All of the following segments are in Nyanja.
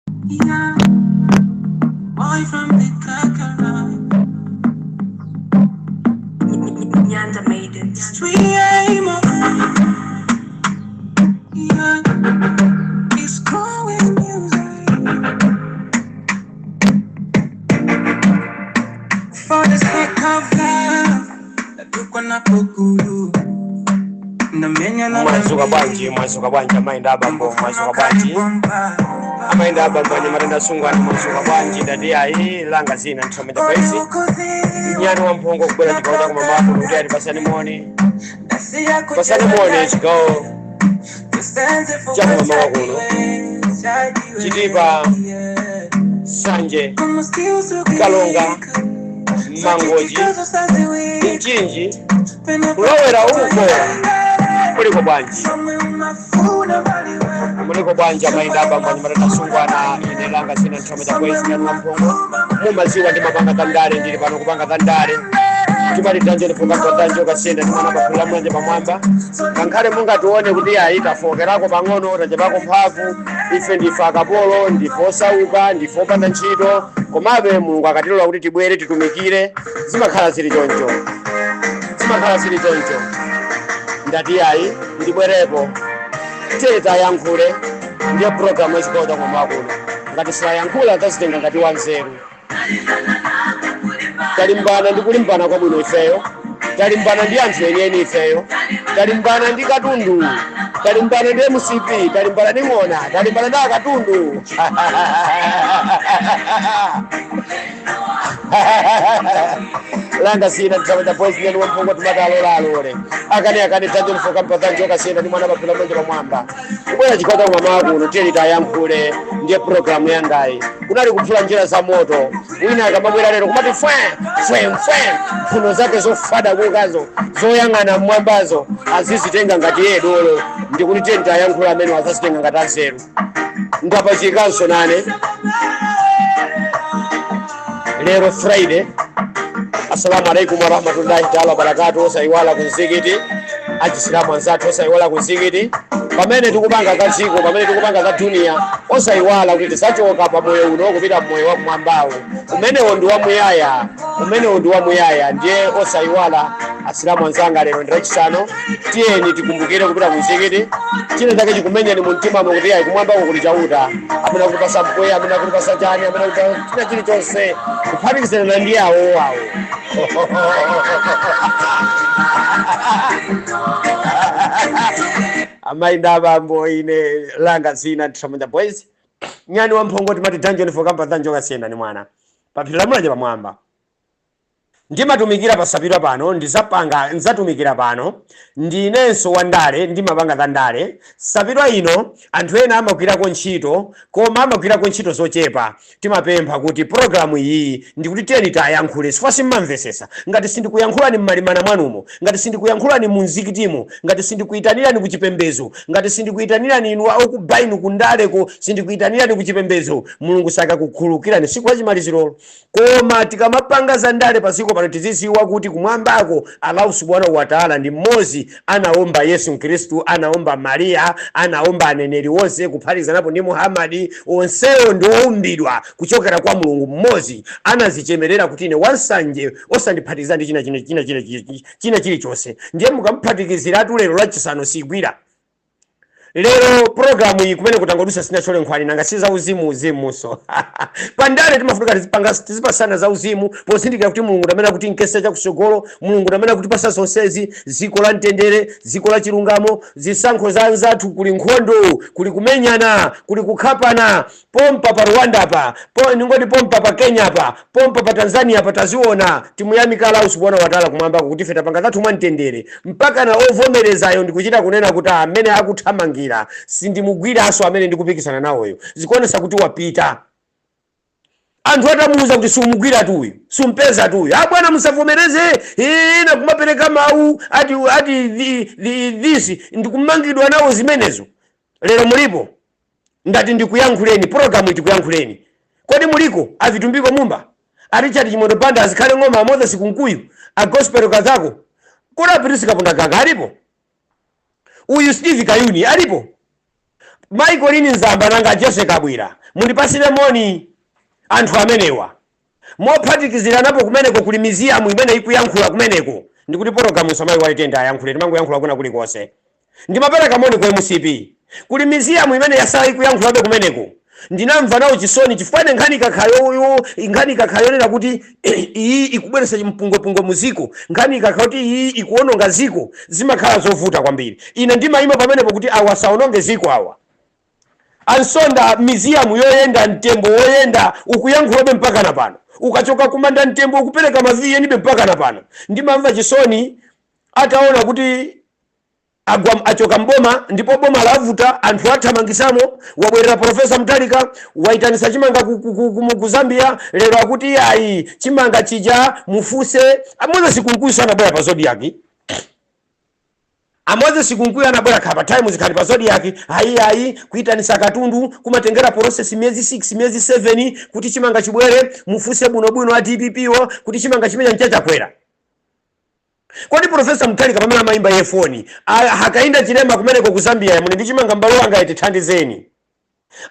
Yeah, boy from the Kakara. Nyanda made it. It's 3 a.m. Yeah, it's growing music. For the sake of love, natukwa na pokulu. Ndamenya na Mwazuka bwanji, mwazuka bwanji amayi ndi abambo, mwazuka bwanji amayi ndi abambo, anyamata ndi asungwana, mwazuka bwanji? Ndati ayi, langa zina nthomeja paisi nyani wa mphongo kubwera chigawo cha kumamapo kuti ati pasani moni, pasani moni chigawo cha kumamawa kuno. Chitipa, Sanje, Kalonga, Mangochi, Mchinji, kulowera uko, muliko bwanji? Muliko bwanji amayi ndi abambo, anyamata ndi asungwana? Ine langa zina nthomeja kwezi nyani wa mphongo, mumaziwa ndi mapanga tandale, ndili pano kupanga tandale. Timati dungeon focus wa dungeon kasenda ndi mwana paphula mwanje pamwamba. Ngakhale mungatione kuti ayi, tafokerako pang'ono, tachepako mphamvu, ife ndife akapolo, ndife osauka, ndife opanda ntchito, komabe Mulungu akatilola kuti tibwere titumikire, zimakhala zili choncho, zimakhala zili choncho. Ndati ayi, ndibwerepo, tiye tayankhule. Ndiye programu yachigawo chakumamawa kuno. Ngati silayankhula, tazitenga ngati wanzeru. Talimbana ndi kulimbana kwabwino ifeyo, talimbana ndi anthu enieni ifeyo, talimbana ndi katundu, talimbana ndi MCP, talimbana ndi ng'ona, talimbana ndi akatundu. Langa sina ndisapata boys nyani wamphongo, timati alola alole, akane akane, dzanje mfoka mpata njoka siyenda ndi mwana paphula mwenje pamwamba kubwera chigawo chakumamawa kuno. Tiyeni tayankhule, ndiye programu yangayi. Kunali kuphula njira za moto, wina akamabwera lero kumati fwe fwe fwe, mphuno zake zofada kukazo zoyang'ana mmwambazo azizitenga ngati iye dolo. Ndikuti tiyeni tayankhula, amene azazitenga ngati anzeru. Ndapachikanso nane lero Friday. Assalamu alaikum warahmatullahi taala wabarakatu. Osayiwala kumzikiti, achisilamu anzathu, osayiwala kumzikiti pamene tikupanga za dziko, pamene tikupanga za duniya, osayiwala kuti tisachoka pa moyo uno kupita mmoyo wa kumwambawo. Umenewo ndi wamuyaya, umenewo ndi wamuyaya. Ndiye osayiwala, asilamu anzanga, lero ndi Lachisanu, tiyeni tikumbukire kupita kumzikiti. China chake chikumenyeni mu mtimamo kuti ayi, kumwambako kuli Chauta amene akutipasa mpweya, amene akutipasa chani, amene akutipasa china chilichonse, kuphatikizana ndi awo awo. Amayi ndi abambo, ine langa zina Thamanja Boys, nyani wa mphongo, timati dungeon for kampa dhanjo kasiyenda ni mwana paphiri la Mulanje pamwamba. Ndimatumikira pasapitwa pano, ndizapanga, nzatumikira pano. Ndinenso wandale, ndimapanga za ndale. Sapitwa ino anthu ena amagwirako ntchito, koma amagwirako ntchito zochepa. Timapempha kuti program iyi ndikuti tiyeni tayankhule, chifukwa simmamvesesa. Ngati sindikuyankhulani mmalimana mwanumo, ngati sindikuyankhulani mu mzikitimo, ngati sindikuyitanirani ku chipembedzo, ngati sindikuyitanirani inu okuba inu kundaleko, sindikuyitanirani ku chipembedzo, Mulungu sakakukhululukirani siku la chimalizirolo. Koma tikamapanga za ndale paziko pano, tiziziwa kuti kumwambako Allahu subhanahu wa taala ndi mmodzi. Anaomba Yesu Khristu, anaomba Mariya, anaomba aneneri onse kuphatikizanapo ndi Muhammad, onsewo ndi oumbidwa kuchokera kwa Mulungu mmodzi. Anazichemerera kuti ine wansanje, osandiphatikiza ndi china chilichonse. Ndiye mukamphatikiziratu lero Lachisanu sigwira. Lero programu iyi kumene kutangodusa sinachole nkhwani, nanga si za uzimu uzimuso. Pandale timafunika tizipanga, tizipasana za uzimu, pozindikira kuti Mulungu ndamene akuti nkesa chakusogolo, Mulungu ndamene akutipasa zonsezi, dziko la mtendere, dziko la chilungamo. Zisankho za anzathu kuli nkhondo, kuli kumenyana, kuli kukhapana pompa pa Rwanda pa po, ningoti pompa pa Kenya pa, pompa pa Tanzania pa, taziona. Timuyamika Allahu subhanahu wa taala kumwambako kuti ife tapanga zathu mwamtendere, mpaka na ovomerezayo ndikuchita kunena kuti amene akuthamangira sindimugwiranso, amene ndikupikisana nawoyo, zikuonesa kuti wapita. Anthu atamuuza kuti sumugwira tu uyu, sumpeza tu uyu, abwana musavomereze, ena kumapereka mawu ati this ndikumangidwa nawo zimenezo. Lero mulipo? Ndati ndikuyankhuleni, programu itikuyankhuleni. Kodi muliko a Vitumbiko Mumba, a Richard Chimwendo Banda, azikhale Ng'oma, a Moses Kunkuyu, a Gospel Kazako? Kodi a Patrice Kapondamgaga alipo? Uyu Steve Kayuni alipo? Mayi Colleen Zamba, nanga Jesse Kabwira, mundipasire moni anthu amenewa. Mophatikiziranapo kumeneko kuli museum imene ikuyankhula kumeneko. Ndikuti pologalamu samayi waitenda ayankhule, timangoyankhula kuna kulikonse. Ndimapereka moni ku MCP. Kuli museum imene yasala ikuyankhulabe kumeneko. Ndinamva nawo chisoni chifukwa ine nkhani ikakhala yonena kuti iyi ikubweretsa mpungwepungwe muziko, nkhani ikakhala kuti iyi ikuononga ziko, zimakhala zovuta kwambiri. Ine ndimayima pamenepo kuti awa asaononge ziko awa. Ansonda, museum yoyenda, mtembo woyenda ukuyankhulabe mpaka na pano. Ukachoka kumanda, mtembo ukupereka maviyenibe mpaka na pano. Ndimamva chisoni ataona kuti agwa, achoka mboma, ndipo boma lavuta, anthu athamangisamo. Wabwerera Profesa Mutharika, waitanisa chimanga ku Zambia. Lero akuti ayi, chimanga chija mufuse a Moses Kunkuyu. Anabwera pa Zodiak, a Moses Kunkuyu anabwera khapa Times, khali pa Zodiak. Ayi, ayi, kuitanisa katundu kumatengera process miyezi 6, miyezi 7 kuti chimanga chibwere. Mufuse bwinobwino a DPP wo kuti chimanga chimene nchachakwera. Kodi Profesa Mutharika pamene amayimba ye foni Hakainde Hichilema kumeneko ku Zambia, muli ndi chimanga m'bale wanga, tithandizeni,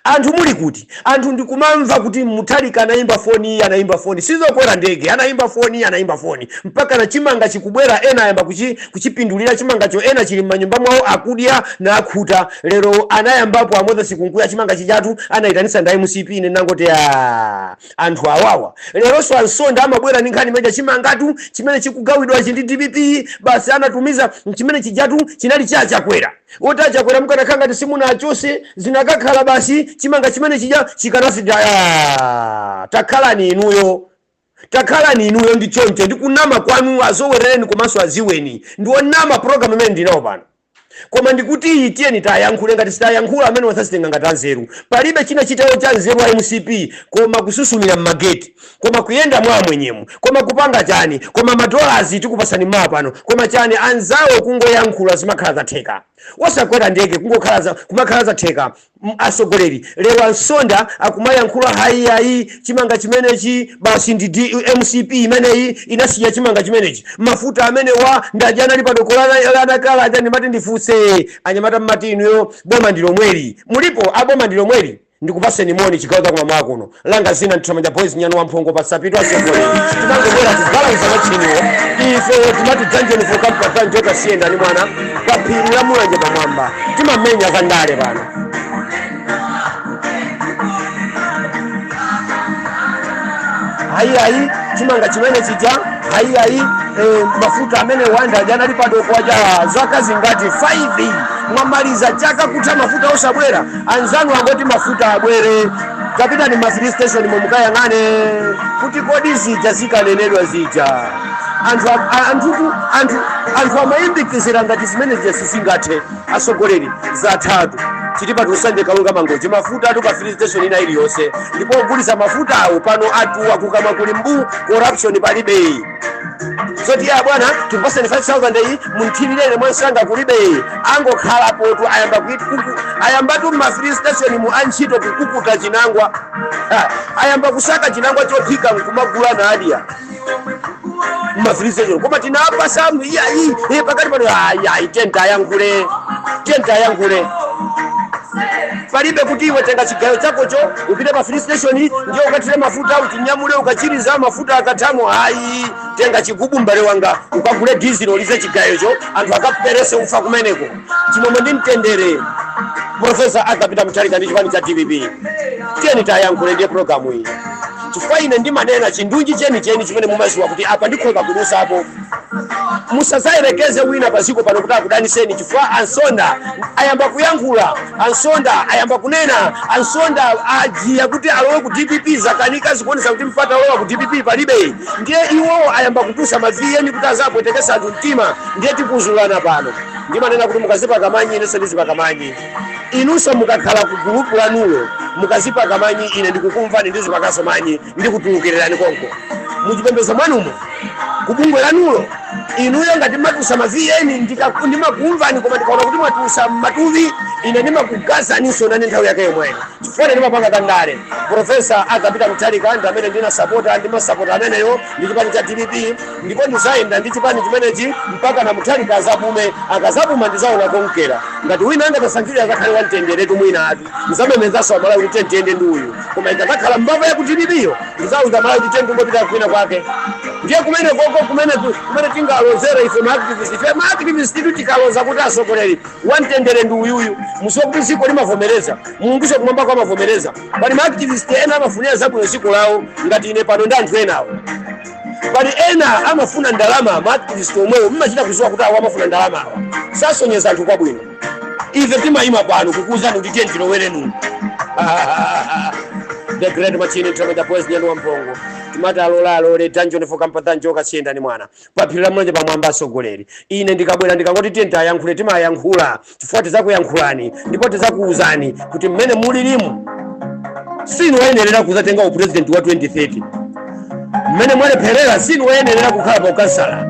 anthu muli kuti? Anthu ndikumamva kuti Mutharika anayimba foni, anayimba foni, sizokwera ndege, anayimba foni, anayimba foni, mpaka na chimanga chikubwera. Ena ayamba kuchipindulira chimangacho, ena chili m'manyumba mwawo akudya na akhuta. Lero anayambapo a Moses Kunkuyu, chimanga chichatu anayitanisa ndi MCP. Ine nangoti a anthu awawa leronso ansonda amabwera ndi nkhani imeja, chimangatu chimene chikugawidwa ndi DPP basi anatumiza chimene chijatu chinali chachakwera. Oti achakwera mukanakhala ngati simunachose, zinakakhala basi chimanga chimene chija chikanafika. Takhalani inuyo, takhalani inuyo ndi choncho ndi kunama kwanu. Azowerereni komanso aziweni ndionama. Program imene ndinawo pano, koma ndikuti iyi tiyeni tayankhule. Ngati sitayankhula, amene wasazitenga ngati anzeru, palibe china chitawo cha nzeru a MCP, koma kususumira mmageti, koma kuyenda mwa mwenyemu, koma kupanga chani, koma madolazi tikupasani mawa pano, koma chani. Anzawo kungoyankhula zimakhala zatheka, osakwera ndege, kungokhala kumakhala zatheka. Asogoleri lero ansonda akumayankhula, hayi, hayi, chimanga chimenechi basi ndi MCP imeneyi inasiya chimanga chimenechi, mafuta amene wa ndaja anali padoko lanakala aja. Ndimati ndifunse anyamata, mmati inuyo boma ndi lomweli, mulipo aboma ndi lomweli? Ndikupaseni moni chigawo chakumamawa kuno. Langa zina Nthamanja Boys, nyanu wamphongo pasapitwa. Asogolera timangobwera kugalanza machiniwo. Ife timati dungeon for kampa njoka siyenda ni mwana pa phiri la Mulanje pamwamba. Timamenya za ndale pano. Hayi, hayi, chimanga chimene chija, hayi, hayi, mafuta amene wanda aja anali padoko aja, zaka zingati? 5 mwamaliza chaka kutha, mafuta osabwera. Anzanu angoti mafuta abwere, tapita ni ma filling station momukayang'ane kuti kodi zija zikanenedwa zija. Anthu anthutu anthu amayimbikirizira ngati zimene zija sizingathe. Asogoleri, zatatu chitipa tusanje Kalunga Mangochi, mafuta atu pa filling station ina iliyonse, ndipo ogulitsa mafuta awo pano atuwa kukamwa kuli mbu. Corruption palibe. Zoti ya bwana tikupaseni 5000 iyi munthilirene mwansanga, kulibe. Angokhalapotu ayamba ayambatu mma filling station mu antchito kukukuta chinangwa. Ha, ayamba kusaka chinangwa chophika nkumagula na adya mma filling station. Koma tinapasa iyayi pakati pano, ayi, tenta ayankhule, tenta ayankhule. Palibe kuti iwe tenga chigayo chakocho upite pa filling station ndiye ukathire mafuta, uchinyamule, ukachiriza mafuta akathamo. Ayi, tenga chigubu mbale wanga, ukagule dizilo, ulize chigayocho, anthu akaperese ufa kumeneko. Chimwemwe ndi mtendere, Profesa Arthur Peter Mutharika ndi chipani cha DPP. Tiyeni tayankhule, ndiye programu iyi, chifukwa ine ndimanena chindunji chenicheni chimene mumaziwa kuti apa ndikhoza kudusapo. Musazayerekeze wina paziko pano kuti akudaniseni, chifukwa ansonda ayamba kuyankhula, ansonda ayamba kunena, ansonda ajiya kuti alowe ku DPP zakanika, zikuonesa kuti mpata olowa ku DPP palibe. Ndiye iwo ayamba kutusa maviyeni kuti azapwetekesa anthu mtima. Ndiye tikuzulana pano. Ndimanena kuti mukazipaka manyi, inenso ndizipaka manyi. Inunso mukakhala ku gulupu lanulo mukazipaka manyi, ine ndikukumvani, ndizipakaso manyi, ndikutulukirirani konko muchipembedzo mwanumo, kubungwe lanulo. Inuyo ngati mmatulutsa ma VN, ndimakumvani, koma ndikaona kuti mwatulutsa matuvi, ine ndimakugazaninso nane nthawi yake yomweyo, chifukwa ine ndimapanga kandale. Professor Arthur Peter Mutharika ndi amene ndinasapota, ndimasapota ameneyo ndi chipani cha DPP, ndipo ndizayenda ndi chipani chimenechi mpaka na Mutharika azapume. Akazapuma, ndizaona konkera. Ngati wina angatasankhidwe azakhale wamtenderetu, mwina atu ndizamemezanso Amalawi kuti tiyende ndi uyu. Koma ikazakhala mbava yaku DPP yo, ndizauza Malawi kuti tiyende kwina kwake. Ndiye kumene koko kumene tingalozere ife maactivist, ife maactivist titu tikaloza kuti asogoleri wamtendere ndi uyuyu, musiwe kuti dziko limavomereza, Mulunguso kumwamba kwa amavomereza. Pali maactivist ena amafunira zabwino dziko lawo, ngati ine pano ndi anthu enawo. Pali ena amafuna ndalama, maactivist omwewo mmachita kuziwa kuti awo amafuna ndalama, awa sasonyeza anthu kwabwino. Ife timayima pano kukuwuzani kuti tiye tilowere nuno. The Great Machine, Trameta Boys, Nyani wa Mpongo, timati alola alole, dungeon for kampata njoka siyendani mwana paphiri la Mlonje pamwamba. Asogoleri, ine ndikabwera, ndikangoti tiye tiayankhule, timayankhula chifukwa tizakuyankhulani ndipo tizakuwuzani kuti mmene mulilimu sinu woyenerera kuzatenga upresident wa 2030. Mmene mwalepherera, sinu woyenerera kukhala pa ukansala.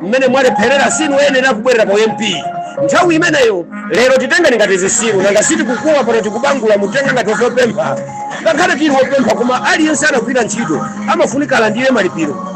Mmene mwalepherera, sinu woyenerera kubwerera pa MP nthawi imeneyo. Lero titengeni ngati zisilu, nanga sitikukuwa pano, tikubangula, mutenga ngati wopempha. Ngakhale tili wopempha, koma aliyense anagwira ntchito amafunika alandire malipiro.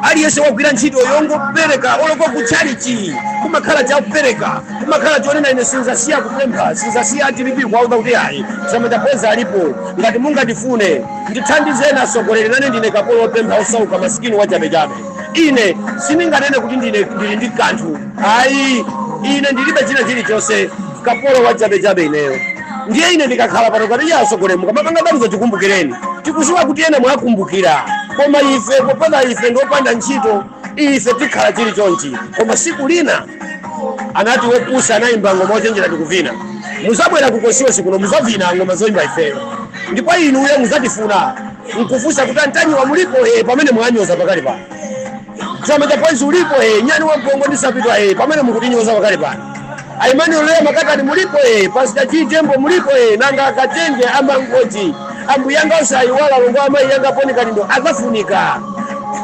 Aliyense wagwira ntchito yongopereka, oloko kutchalichi kumakhala chakupereka, kumakhala chonena. Ine sinzasiya kupempha, sinzasiya DPP kuwauza kuti ayi, samachapweza alipo. Ngati mungatifune, ndithandizeni asogoleri, nane ndine kapolo wopempha, osauka, masikini wachabechabe. Ine sindinganene kuti ndine ndili ndi kanthu, ayi, ine ndilibe china chilichonse, kapolo wachabechabe ineyo. Ndiye ine ndikakhala pano kati ya asogoleri, mukamapanga banizo, tikumbukireni. Tikuziwa kuti ena mwakumbukira, koma ife popanda, ife ndiopanda ntchito, ife tikhala chili chonchi. Koma siku lina anati wopusa anayimba ngoma, ochenjera tikuvina. Muzabwera kukosiwesi kuno, muzavina ngoma zoyimba ifeyo, ndipo inuyo muzatifuna nkufunsa kuti antanyiwa mulipo? E, pamene mwanyoza pakali pano. Chama cha Boys ulipo? E, nyani wa mpongo ndisapitwa. E, pamene mukutinyoza pakali pano. Aimani Lea Makatani mulipo? E, Pastor G Tembo mulipo? E, nanga akachenje amangoji, ambuyanga osayiwala, longo amayi yanga poni kalindo azafunika.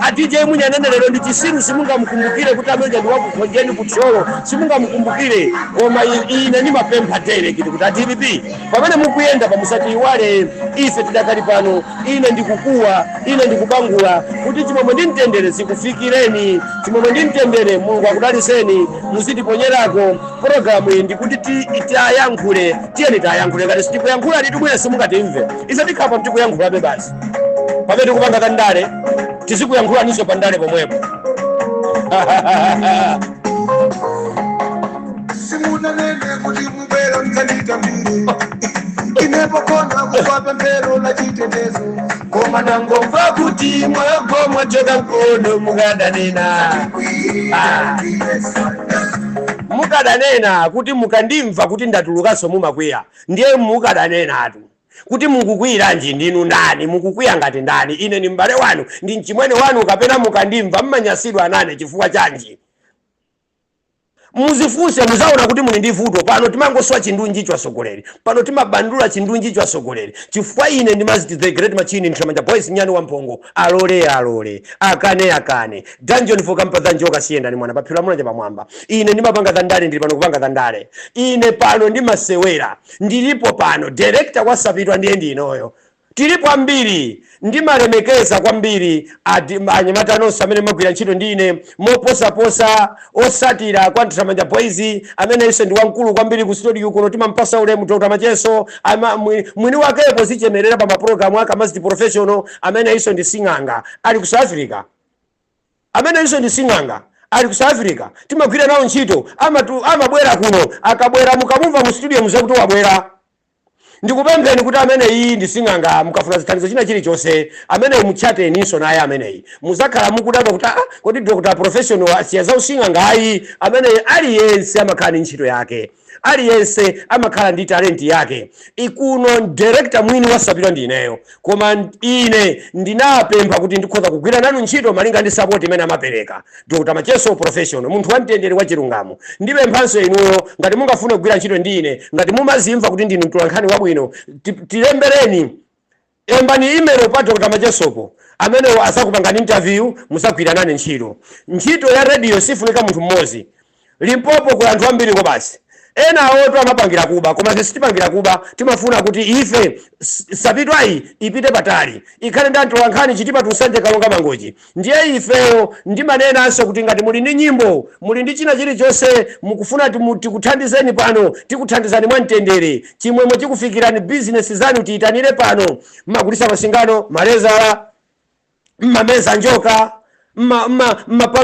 A DJ Munyanene lero ndi chisiru, simungamukumbukire kuti amene ndi wakukhonjeni kuthyolo, simungamukumbukire. Koma ine ndimapempha direct kuti a DPP, pamene mukuyenda pamusatiiwale ife, tidakali pano. Ine ndikukuwa, ine ndikubangula kuti chimwemwe ndi mtendere zikufikireni, chimwemwe ndi mtendere. Mulungu akudaliseni. Muzitiponyerako pologalamu iyi, ndikuti tiayankhule, tiyeni tiayankhule. Ngati sitikuyankhula litu, bwina simungatimve. Ife tikhala pano tikuyankhulabe basi. Pamene tikupanga kandale, tizikuyankhulaninso pandale pomwepo. Simunanene kuti mubwera mdzanditambire inepo kona kufa pemphero la chitetezo. Koma nangomva kuti mwagwa, mwachoka mkono. Mukadanena, Ah. Mukadanena kuti mukandimva kuti ndatulukanso mumakwiya, ndiye mukadanenatu kuti mukukwiranji? Ndinu ndani? Mukukwiya ngati ndani? Ine ni m'bale wanu, ndi mchimwene wanu, kapena mukandimva mmanyasidwa nane chifukwa chanji? Muzifunse, muzaona kuti muli ndi vuto. Pano timangoswa chindunji chasogoleri, pano timabandula chindunji chasogoleri, chifukwa ine ndimaziti The Great Machine, Nthamanja Boys, nyani wa mphongo. Alole alole, akane akane, dungeon for kampatha njoka siyenda ni mwana paphiri lamulanje pamwamba. Ine ndimapanga zandale, ndili pano kupanga zandale. Ine pano ndimasewera, ndilipo pano director wasapitwa, ndiye ndinoyo. Tilipo ambiri, ndimalemekeza kwambiri anyamata nonse amene magwira ntchito ndi ine, moposaposa osatira kwa Nthamanja Boys, amene ise ndi wamkulu kwambiri ku studio kuno, timampasa ulemu Dr Macheso. Mwini wakepo zichemerera pa mapulogalamu ake amaziti professional. Amene iso ndi sing'anga ali ku South Africa, amene iso ndi sing'anga ali ku South Africa, timagwira nawo ntchito. Amabwera kuno, akabwera mukamumva mu studio muzakuti wabwera. Ndikupempheni kuti amene iyi ndi sing'anga, mukafuna zithandizo china chilichonse, amene mutchateninso naye ameneyi, muzakhala mukudabwa kuti, ah, kodi Dr Professional asiya za using'anga? Ayi, amene aliyense amakhala ndi ntchito yake, aliyense amakhala ndi talenti yake. Ikuno director mwini wasapitwa ndi ineyo, koma ine ndinapempha kuti ndikhoza kugwira nanu ntchito malinga ndi support imene amapereka Dr Macheso Professional, munthu wamtendere, wa chilungamo. Ndipemphanso inuyo, ngati mungafune kugwira ntchito ndi ine, ngati mumazimva kuti ndinu mtolankhani wabwino, tilembereni. Lembani email pa Dr. Machesopo, amenewo azakupangani interview, musagwira nane ntchito. Ntchito ya radio sifunika munthu mmodzi. Limpopo kuli anthu ambiri basi. Ena awoto amapangira kuba, koma ife sitipangira kuba. Timafuna kuti ife Sapitwayi ipite patali, ikhale ndi atolankhani Chitipa, Nsanje, Kalonga, Mangochi. Ndiye ifeyo ndimanenanso kuti ngati muli ndi nyimbo, muli ndi china chilichonse mukufuna tikuthandizeni pano, tikuthandizani mwamtendere, chimwemwe chikufikirani. Bizinesi zanu tiyitanire pano. Mmagulisa masingano, malezala, mmameza njoka,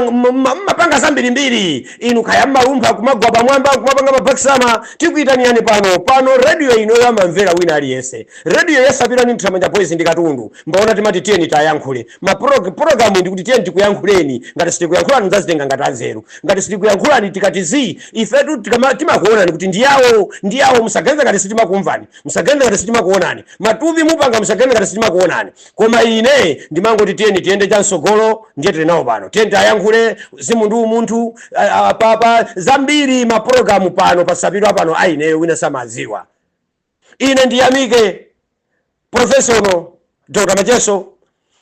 mmapanga zambirimbiri inu, kaya mmalumpha kumagwa pamwamba, kumapanga mabakisama, tikuyitanirani pano. Pano radio inoyo amamvera wina aliyense. Radio yasapira ni Nthamanja Boys ndi katundu. Mbaona timati tiyeni tayankhule mapulogalamu, ndikuti tiyeni tikuyankhuleni. Ngati sitikuyankhulani, muzazitenga ngati anzeru. Ngati sitikuyankhulani, tikati zi ifetu timakuonani kuti ndiyawo ndiyawo. Musaganize ngati sitimakumvani, musaganize ngati sitimakuonani. Matuvi mupanga, musaganize ngati sitimakuonani. Koma ine ndimangoti tiyeni tiyende chamsogolo. Ndiye tili nawo pano, tiyeni tayankhule zimunthu umunthu papa zambiri. Mapulogalamu pano pasapidwa pano aineyo wina samadziwa. Ine ndiyamike Professor Dr. Macheso,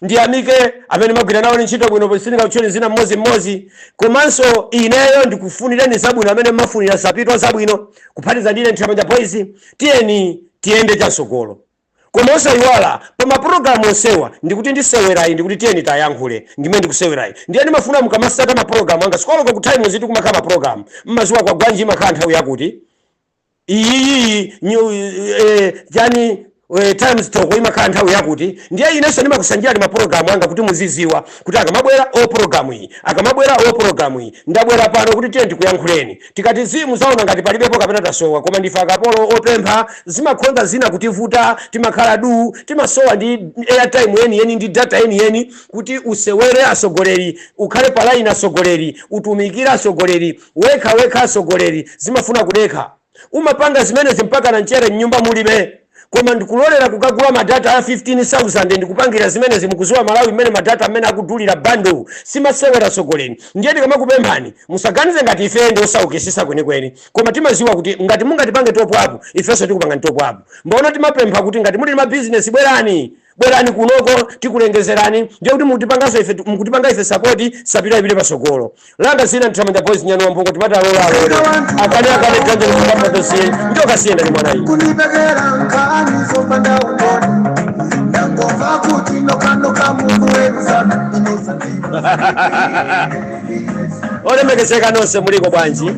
ndiyamike amene magwira nawo ntchito bwino, sindingakutchuleni zina mmodzimmodzi. Komanso ineyo ndikufunireni zabwino amene mmafunira Sapitwa zabwino, kuphatiza ndine Nthamanja Boys. Tiyeni tiyende chamsogolo. Koma osayiwala pa mapulogalamu onsewa ndikuti ndisewerayi, ndikuti tiyeni tayankhule, ndimene ndikusewerayi. Ndiye ndimafuna mukamasata mapulogalamu anga sikoloko ku time zitu kumakhala mapulogalamu mmazuwa kwa gwanji, imakhala nthawi yakuti iyiyi chani, Times Talk imakhala nthawi yakuti. Ndiye inenso ndimakusanjirani mapulogalamu anga kuti muziziwa kuti akamabwera o program iyi, akamabwera o program iyi. Ndabwera pano kuti tiye ndikuyankhuleni. Tikati zi muzaona ngati palibepo kapena tasowa, koma ndife akapolo opempha. Zimakhonza zina kutivuta, timakhala du, timasowa ndi airtime yeniyeni ndi data yeniyeni kuti usewere asogoleri, ukhale pa line asogoleri, utumikire asogoleri wekha wekha. Asogoleri zimafuna kudekha. Umapanga zimenezi mpaka na mchere mnyumba mulibe, koma ndikulolera kukagula madata a 15,000 ndikupangira zimenezi. Mukuziwa Malawi mmene madata amene akudulira bundle, simasewera sogoleri. Ndiye ndikamakupemphani, musaganize ngati ife ndi osaukisisa kwenikweni, koma timaziwa kuti ngati mungatipange top up, ifenso tikupanga top up. Mbaona timapempha kuti ngati muli mabizinesi, bwerani, bwerani kunoko, tikulengezerani. Ndiye kuti mukutipanganso ife, mukutipanga ife support, Sapitwa ipite pasogolo. Langa zina Nthamanja Boys, nyani wamphongo. Timati alola alole, akane akane, ganja likukapatosiye ndio kasiyenda ni mwana iyi. Kunipekera nkani zopanda umboni, ndangomva kuti nokanoka mukuweruzana inosandima. Olemekezeka nonse, muliko bwanji?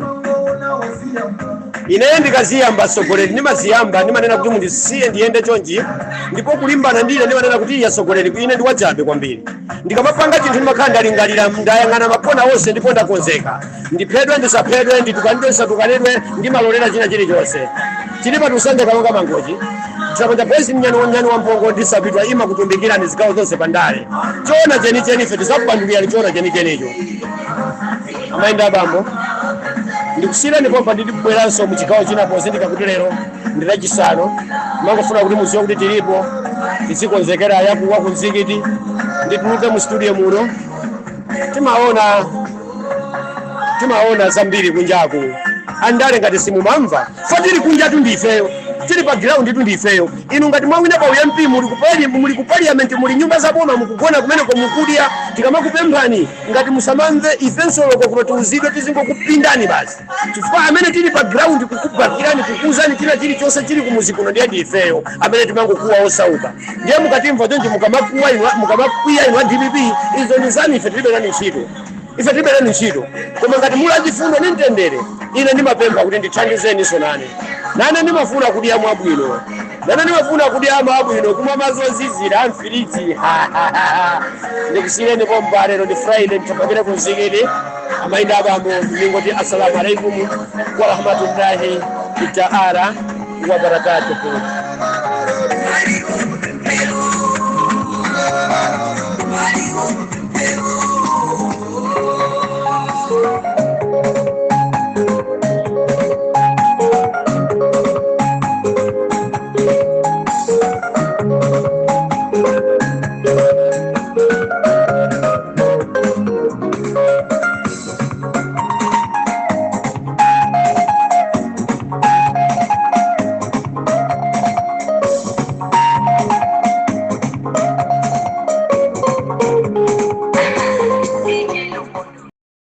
Ineyo ndikaziyamba sogoleri, ndimaziyamba, ndimanena kuti mundisiye ndiyende chonchi, ndipo kulimbana ndine ndimanena kuti iya sogoleri, ine ndiwachabe kwambiri. Ndikamapanga chinthu ndimakhala ndalingalira, ndayang'ana makona onse, ndipo ndakonzeka. Ndiphedwe, ndisaphedwe, nditukanidwe, ndisatukanidwe, ndimalolera china chilichonse. Chili pa Tusande, Kalonga, Mangochi, Tsamanja Boys, mnyani wa nyani wa mpongo. Ndisapitwa ima kutumbikirani zigawo zonse pandale. Choona chenicheni ife tisakupandulirani choona chenichenicho. Amayi abambo, ndikusiyirani pompa. Nditi kubweranso mu chigawo china pozindika kuti lero ndi Lachisanu. Mangofuna kuti muziwe kuti tilipo, tizikonzekera yakuwa ku mzikiti. Ndituluke mu studio muno. Timaona zambiri kunjaku. Andale ngati simumamva fa tili kunjatu ndifeyo, tili pa ground tu ndifeyo. Inu ngati mwawina pa uMP, muli ku parliament, muli nyumba zaboma, mukugona kumeneko, mukudya. Tikamakupemphani ngati musamamve, ifenso loko kuno tiuzidwe, tizingokupindani basi, chifukwa amene tili pa ground kukubakirani, kukuuzani china chilichonse chili kumuzi kuno ndiye ndifeyo amene timangokuwa osauka. Ndiye mukatimva chonchi, mukamakuwa inu, mukamakwiya inu a DPP, izo ndi zanu, ife tilibe nani ntchito, ife tilibe nani ntchito. Koma ngati muli achifundo ndi mtendere, ine ndimapempha kuti ndithandizeniso nane. Nane ndimafuna kudya mwabwino, nane ndimafuna kudya mwabwino, kumwa madzi ozizira amfiriji. Ndikusiyireni pompa. Lero ndi Friday, ndithamangire ku mzikiti. Amayi ndi abambo, ndingoti assalamu alaikum warahmatullahi taala wabarakatuhu.